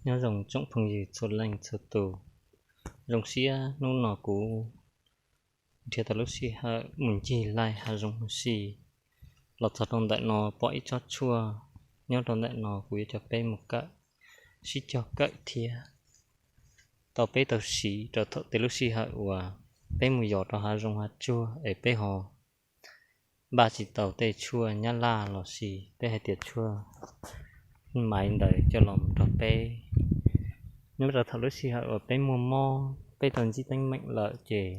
Nyob zoo tsoom phooj ywg txhua leej txhua tus. Zoo siab hnub no kuv nrhiav tau lub sij hawm mus ncig laij hav zoov huv si los txog rau ntawm no pom ib tsob tshuaj nyob rau ntawm no, kuv yuav coj peb mus kawm, sib cog kawm thiab tau peb tau siv rau thaum tej lub sij hawm uas peb mus yos rau hav zoov hav tsuag es peb ho npaj tsis tau tej tshuaj nyab laj los sis peb hais tias tshuaj maiv ntawd coj los mus rau peb. Nyob rau thaum lub sij hawm uas peb muaj mob, peb tau ntsib teeb meem lawm ces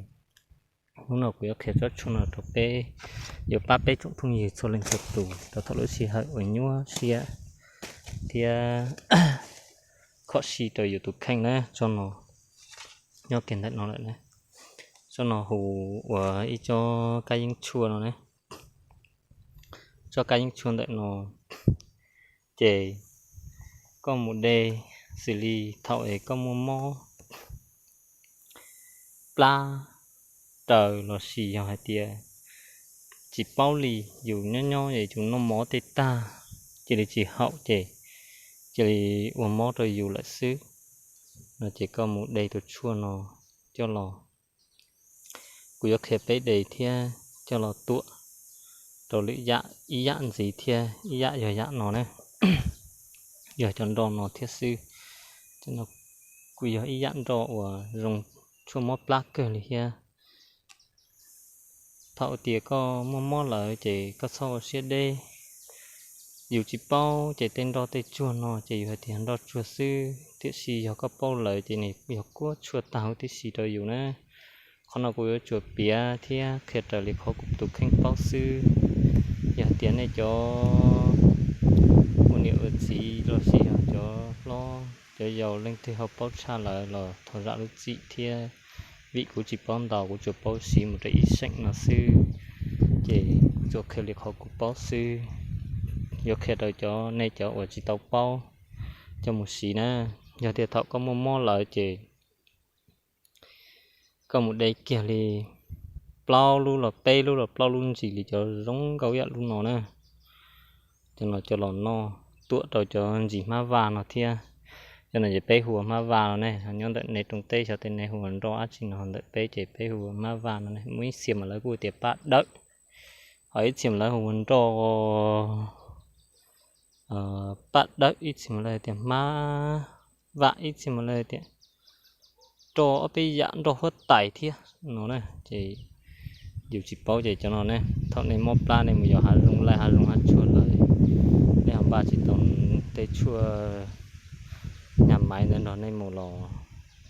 hnub no kuv yuav qhia tsob tshuaj no rau peb, yuav pab peb tsoom phooj ywg txhua leej txhua tus rau thaum lub sij hawm uas nyuaj siab thiab khom siab rau yus tus kheej na. Tsob no nyob kiag ntawm no lawm na. Tsob no hu ua ib tsob kab yeeb tshuaj no na. Tsob kab yeeb tshuaj ntawm no ces koj mus de xws li thaum es koj muaj mob plab raws los sis yog hais tias tsis paub li, yus nyob nyob es yus noj mov tej tag cia li tsis haum ces cia li ua mob rau yus lawm xwb no ces koj mus de tus tshuaj no coj los. Kuv yuav qhia peb de thiab coj los tuam rau lwm yam, ib yam ntxiv thiab ib yam yog yam no na, yog cov nroj no thiab xwb. Kuj yog ib yam nroj uas zoo tshuaj mob plab kawg li thiab. Thaum tias koj muaj mob lawm ces koj txhob ua siab deb. Yus tsis paub ces tej nroj tej tsuag no ces yus hais tias nroj tsuag xwb, tiam sis yog koj paub lawm ces nws yog kuab tshuaj tag huv tib si rau yus na. Qhov no kuv yuav tsuas piav thiab qhia raws li qhov kuv tus kheej paub xwb. Yog tias nej cov ua niam ua txiv los sis yog cov hlob cov yau leej twg ho paub tshaj lawm los thov zam lub txim thiab, vim kuv tsis paub ntau, kuv tsuas paub siv mus rau ib seem no xwb. Ces kuv tsuas qhia li qhov kuv paub xwb, yuav qhia rau cov nej cov uas tsis tau paub coj mus siv na. Yog tias thaum koj muaj mob lawm ces koj mus de kiag li plaub lub los peb lub los plaub lub ntsis li cov zoo nkauj yam lub no na, cov no coj los noj, tuam rau cov ntsis hmab vaj no thiab. Cov no ces peb hu ua hmab vaj no ne, nyob ntawm nej rooj teb xyov tej nej hu ua nroj dab tsi no, ntawm peb ces peb hu ua hmab vaj no ne. Muaj ib txhia mas lawv kuj tias paj dawb, ho ib txhia mas lawv hu ua nroj paj dawb, ib txhia mas lawv tias hmab vaj, ib txhia mas lawv tias nroj ob peb yam, nroj huab tais thiab no na. Ces yus tsis paub ces cov no ne, thaum nej mob plab nej mus yos hav zoov laij hav zoov hav tsuag lawm, nej ho npaj tsis tau tej tshuaj nyaj maiv ntawd nrog nej mus los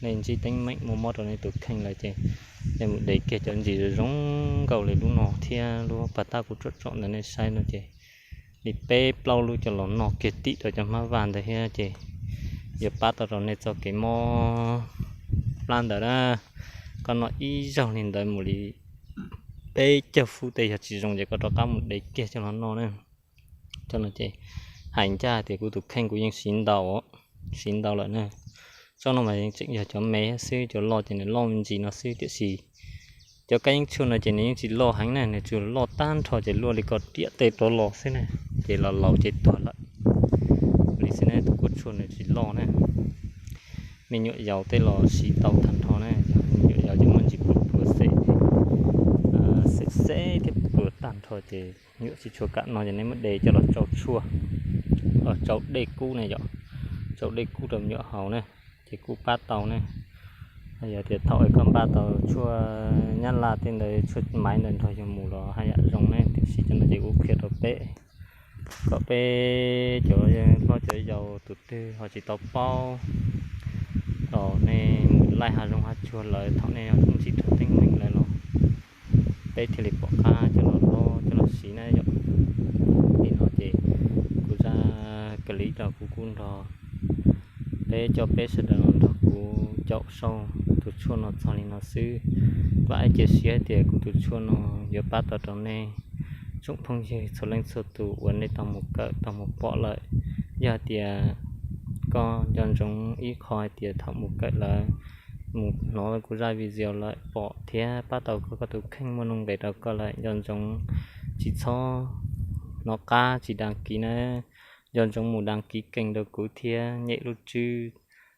nej ntsib teeb meem muaj mob rau nej tus kheej lawm ces nej mus de kiag cov ntsis zoo nkauj li lub no thiab lub pas tab kuv tsom tsom ntawd nej saib no ces li peb plaub lub coj los noj kiag tim rau cov hmab vaj ntawd thiab ces yuav pab tau rau nej txoj kev mob plab ntawd na. Koj noj ib zaug li ntawd mus li peb caug fub tej yog tsis zoo ces koj rov qab mus de kiag coj los noj na. Cov no ces hais ncaj tias kuv tus kheej kuv yeej siv ntau, siv ntau lawm na. Tsob no mas yeej tseem yog cov me xwb, cov loj ces nws loj me ntsis no xwb, tiam sis cov kab yeeb tshuaj no ces nws yeej tsis loj heev na, nws tsuas loj tag nrho ces luaj li ko riam tej rov los xwb na, ces los laus ces tuag lawm li xwb na. Tus kuab tshuaj nws tsis loj na, me nyuam yaus tej los siv tau tag nrho na. Me nyuam yaus ces muaj ntsis pluav pluav xes, xes xes thiab pluav tag nrho ces nyuam tsis tshua kam no ces nej muab de coj los tsau tshuaj, los tsau dej kub ne yom, tsau dej kub rau me nyuam haus na, ces kuj pab tau ne. Yog tias thaum koj npaj tau tshuaj nyab laj tej ntawd, tshuaj maiv ntawd nrog yus mus los haj yam zoo ne, tiam sis cov no ces kuv qhia rau peb kom peb cov hlob cov yau tus twg ho tsis tau paub, thaum nej mus laij hav zoov hav tsuag lawm, thaum nej ntsib raug teeb meem lawm los peb thiaj li pom qab coj los hlob coj los siv na yom. Li no ces kuv zaj clip no kuv kuj nrog peb coj peb sawv daws nrog kuv caum sau tus tshuaj no txog li no xwb. Vam ib cia siab tias kuv tus tshuaj no yuav pab tau rau nej tsoom phooj ywg txhua leej txhua tus uas nej tau mus kawm tau mus pom lawm. Yog tias koj nco ntsoov ib qho hais tias thaum mus kawm lawm, mus hnov kuv zaj video lawm pom thiab pab tau koj, koj tus kheej muaj nuj nqis rau koj lawm, nco ntsoov tsis txhob hnov qab tsis đăng ký na. Nco ntsoov mus đăng ký kênh rau kuv thiab nyem lub tswb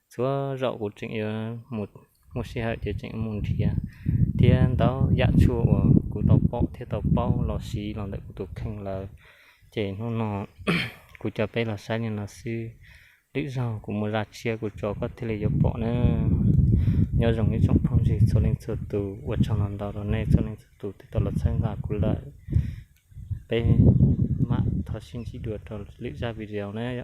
Txhua zaus kuv tseem yuav mus, muaj sij hawm ces tseem mus nrhiav thiab ntau yam tshuaj uas kuv tau pom thiab tau paub los siv los ntawm kuv tus kheej lawm. Ces hnub no kuv coj peb los saib li no xwb. Lwm zaug kuv muaj zaj tshiab kuv tso koj thiaj li yuav pom na. Nyob zoo ib tsoom phooj ywg txhua leej txhua tus, ua tsaug ntau ntau rau nej txhua leej txhua tus twb tau los txhawb nqa kuv lawm. Peb mam thov sib ntsib dua rau lwm zaj video na.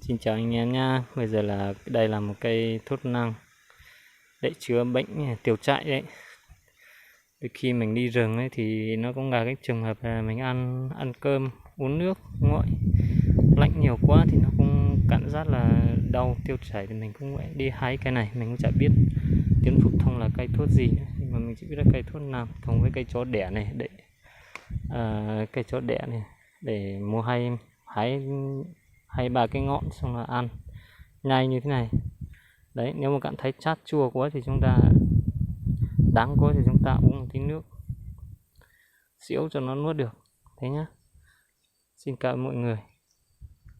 Xin chào anh em nhá. Bây giờ là đây là một cây thuốc nam để chữa bệnh tiêu chảy đấy. Từ khi mình đi rừng ấy thì nó cũng là cái trường hợp là mình ăn ăn cơm, uống nước nguội, lạnh nhiều quá thì nó cũng cảm giác là đau tiêu chảy, thì mình cũng đi hái cái này, mình cũng chả biết tiếng phổ thông là cây thuốc gì nữa, nhưng mà mình chỉ biết là cây thuốc nam, cùng với cây chó đẻ này để à, cây chó đẻ này để mua hai hai hai ba cái ngọn, xong là ăn nhai như thế này. Đấy, nếu mà cảm thấy chát chua quá thì chúng ta, đắng quá thì chúng ta uống một tí nước xíu cho nó nuốt được. Thế nhá. Xin cảm ơn mọi người.